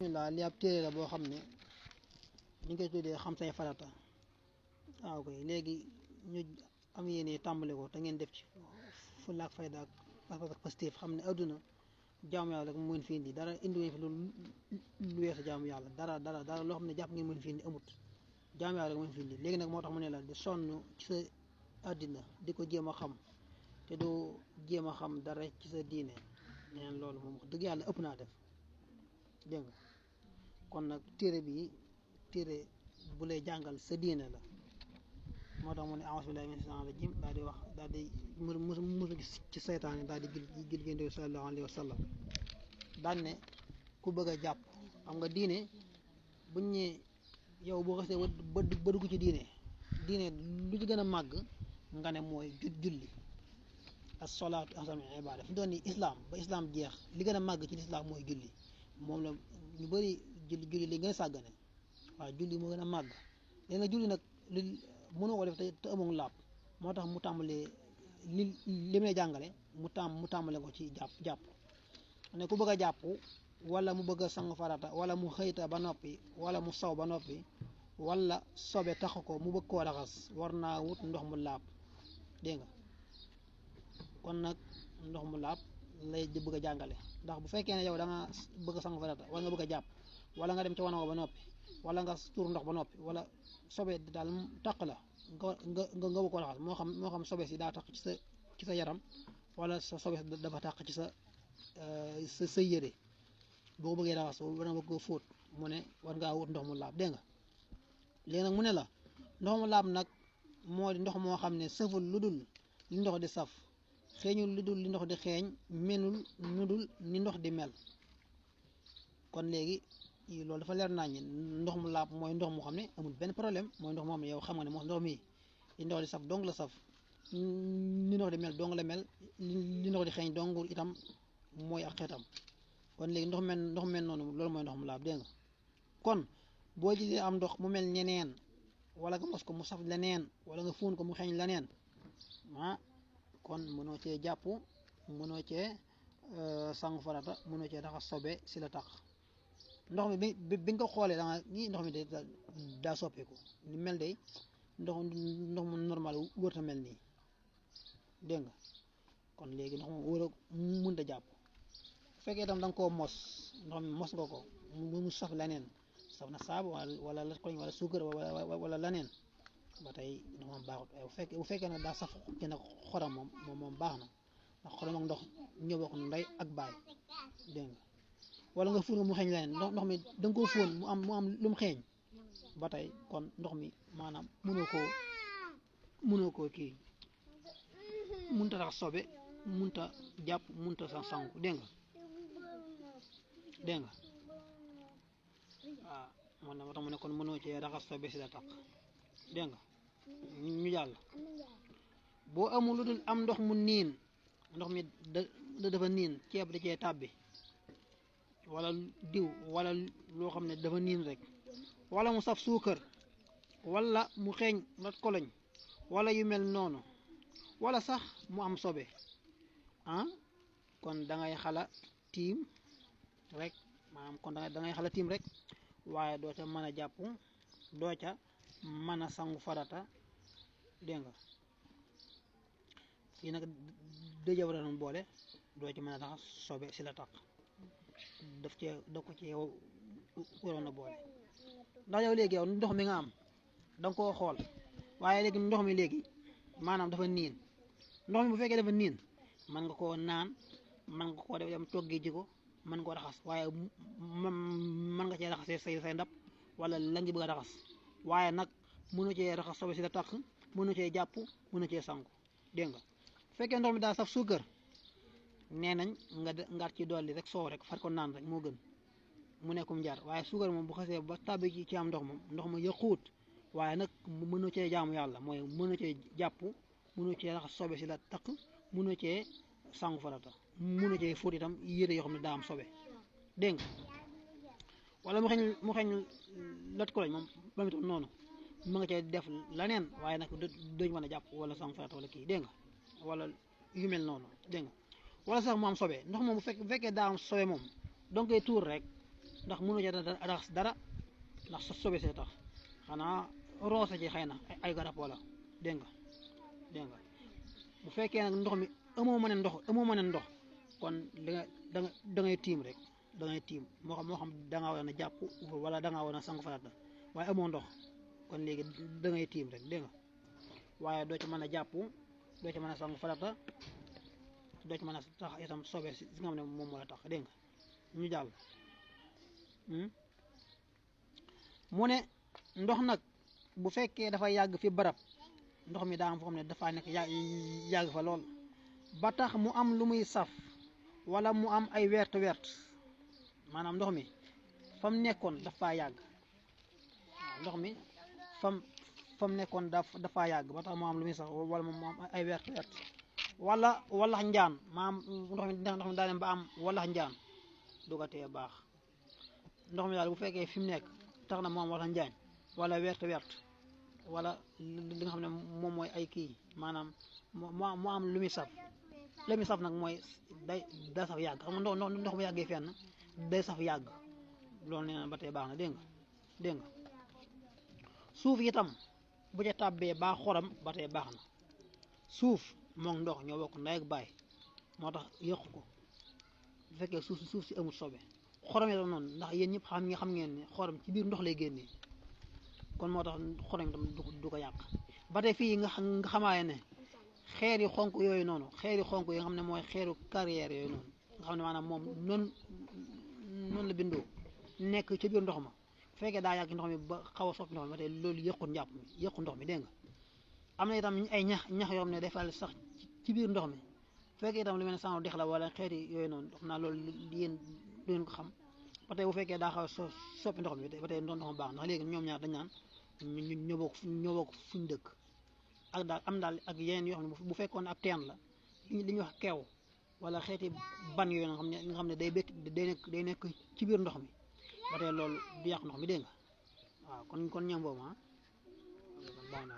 bismillah li ab téere la boo xam ne ñu koy tuddee xam say farata waaw koy léegi ñu am yéene tàmbali ko te ngeen def ci fulla ak fayda ak pas-pas ak pastéef xam ne adduna jaamu yàlla rek mu mën fi indi dara indi fi lu weesu jaamu yàlla dara loo xam ne jàpp ngeen mën fi indi amut jaamu yàlla rek mën fi indi léegi nag moo tax mu ne la di sonn ci sa àddina di ko jéem a xam te doo jéem a xam dara ci sa diine neen loolu moom wax dëgg yàlla ëpp naa def dégg nga kon nag téere bi téere bu lay jàngal sa diine la moo tax mu ne a'uuzu billaahi mina shaytaani rajiim daal di wax daal di musu gis ci seytaane daal di gil génde sallallahu alayhi wa sallam daan ne ku bëgg a jàpp xam nga diine buñ ne yow boo xasee ba dugg ci diine lu ci gën a màgg nga ne mooy julli as-salaatu ahsanu ibaada fi doon ni islam ba islam jeex li gën a màgg ci lislaam mooy julli moom la ñu bëri julli li gën a sàggane waaw julli moo gën a màgg léegi nag julli nag li mënoo ko def te amul laab moo tax mu tàmbalee li may jàngale mu tàmbale ko ci jàpp ne ku bëgg a jàpp wala mu bëgg a sangu farata wala mu xëyta ba noppi wala mu saw ba noppi wala sobe tax ko mu bëgg koo raxas war naa wut ndox mu laab dégg nga kon nag ndox mu laab lay di bëgg a jàngale ndax bu fekkee ne yow da nga bëgg a sangu farata wala nga bëgg a jàpp wala nga dem ca wanag ba noppi wala nga tuur ndox ba noppi wala sobe daal taq la nga bëgg ko raxas moo xam sobe si daa taq ci sa yaram wala sa sobe dafa taq ci sa yére boo bëggee raxas wala nga bëgg ko fóot mu ne war ngaa wut ndox mu laab dégg nga léegi nag mu ne la ndox mu laab nag moo di ndox moo xam ne saful lu dul li ndox di saf xeeñul lu dul li ndox di xeeñ menul nu dul ni ndox di mel kon léegi loolu dafa leer naññ ndox mu laab mooy ndox mu xam ne amul benn problème mooy ndox moo xam ne yow xam nga ne moo ndox mi li ndox di saf dong la saf li ndox di mel dong la mel li ndox di xeeñ dong itam mooy ak xeetam kon léegi ndox mel noonu loolu mooy ndox mu laab dégg nga kon boo gisee am ndox mu mel ñeneen wala nga mos ko mu saf leneen wala nga fóon ko mu xeeñ leneen kon mënoo cee jàpp mënoo cee sangu farata mënoo cee raxas sobe si la tax ndox mi bi nga ko xoolee da nga nii ndox mi de daa soppeeku ni mel de ndox mu normal wërta mel nii dégg nga kon léegi ndox moom wër a mënut a jàpp bu fekkee itam da nga koo mos ndox mi mos nga ko mu saf leneen saf na saabu wala la koñ wala suukar wala leneen ba tey ndox moom baaxut bu fekkee ne daa saf ci nag xorom moom baax na ndax xorom ak ndox ñoo bokk ndey ak baay dégg nga wala nga fóon mu xeeñ leneen ndox mi da nga koo fóon mu am lu mu xeeñ ba tey kon ndox mi maanaam mënoo koo kii mënut a tax sobe mënut a jàpp mënut a sangu dégg nga waaw moo tax mu ne kon mënoo cee raxas sobe si la tax dégg nga ñu jàll boo amul lu dul am ndox mu niin ndox mi dafa niin ceeb da cee tàbbi wala diw wala loo xam ne dafa niin rek wala mu saf suukar wala mu xeeñ rat koloñ wala yu mel noonu wala sax mu am sobe kon da ngay xala tiim rek maanaam kon da ngay xala tiim rek waaye doo ca mën a jàpp doo ca mën a sangu farata dégg nga fii nag dëjëw doon boole doo ci mën a tax sobe si la tax da ko ci waroon a boole ndax yow léegi yow ndox mi nga am da nga koo xool waaye léegi ndox mi léegi maanaam dafa niin ndox mi bu fekkee dafa niin mën nga koo naan mën nga koo def dem toggi ji ko mën nga koo raxas waaye mën nga cee raxasee say ndab wala la ngi bëgg a raxas waaye nag mënoo cee raxas sobe si la tax mënoo cee jàpp mënoo cee sangu dégg nga bu fekkee ndox mi daa saf suukar nee nañ nga ci dolli rek soow rek far ko naan rek moo gën mu nekkum njar waaye suukar moom bu xasee ba tàbbi ci am ndox moom ndox ma yëquut waaye nag mënoo cee jaamu yàlla mooy mënoo cee jàpp mënoo cee raxas sobe si la tax mënoo cee sangu farata mënoo cee fóot itam yére yoo xam ne daa am sobe dégg nga wala mu xeeñ lat ko lañ moom ba mu itam noonu mu nga cee def leneen waaye nag duñ mën a jàpp wala sangu farata wala kii dégg nga wala yu mel noonu dégg nga wala sax mu am sobe ndox moom bu fekkee daa am sobe moom donc tuur rek ndax mënu ca raxas dara ndax sobe see tax xanaa roose ci xëy na ay garab wala dégg nga bu fekkee nag ndox mi amoo mën a ndox kon da ngay tiim rek da ngay tiim moo xam da ngaa war a jàpp wala da ngaa war a sangu farata waaye amoo ndox kon léegi da ngay tiim rek dégg nga waaye doo ci mën a jàpp doo ci mën a sangu farata doo ci mën a tax itam sobe si nga xam ne moom moo la tax dégg nga ñu jàll mu ne ndox nag bu fekkee dafa yàgg fi barab ndox mi daa am foo xam ne dafa nekk yàgg fa lool ba tax mu am lu muy saf wala mu am ay wert maanaam ndox mi fam nekkoon dafa yàgg waaw ndox mi fam nekkoon dafa yàgg ba tax mu am lu muy saf wala mu am ay wert wala walax njaan maanaam ndox mi daa dem ba am walax njaan du ko tee baax ndox mi daal bu fekkee fi mu nekk tax na moom walax njaan wala wert wala li nga xam ne moom mooy ay kii maanaam mu am lu muy saf lu muy saf nag mooy day saf yàgg xam nga ndox mu yàggee fenn day saf yàgg loolu nee na ba tey baax na dégg nga suuf itam bu ca tàbbee baa xorom ba tey baax na suuf moom ndox ñoo bokk ndey ak baay moo tax yëqu ko bu fekkee suuf si amul sobe xorom itam noonu ndax yéen ñëpp xam ngeen ne xorom ci biir ndox lay génnee kon moo tax xorom itam du ko yàq ba tey fii nga xamaaye ne xeer yu xonk yooyu noonu xeer yu xonk yi nga xam ne mooy xeeru carrière yooyu noonu nga xam ne maanaam moom noonu la bindoo nekk ci biir ndox ma bu fekkee daa yàgg ndox mi ba xaw a soppi ndox mi ba tey loolu yëqu ndox mi dégg nga am na itam ay ñax yoo xam ne day faral sax ci biir ndox mi bu fekkee itam lu mel ne sànq dex la wala xeer yooyu noonu xam naa loolu yéen du ngeen ko xam ba tey bu fekkee daa xaw a soppi ndox mi ba tey ndox ma baax ndax léegi ñoom ñaar dañ naan ñoo bokk fuñ dëkk ak daal ak yeneen yoo xam ne bu fekkoon ab teen la li ñuy wax keew wala xeeti ban yooyu nga xam ne day nekk ci biir ndox mi ba tey loolu du yàq ndox mi dégg nga waaw kon ñoom boobu baax na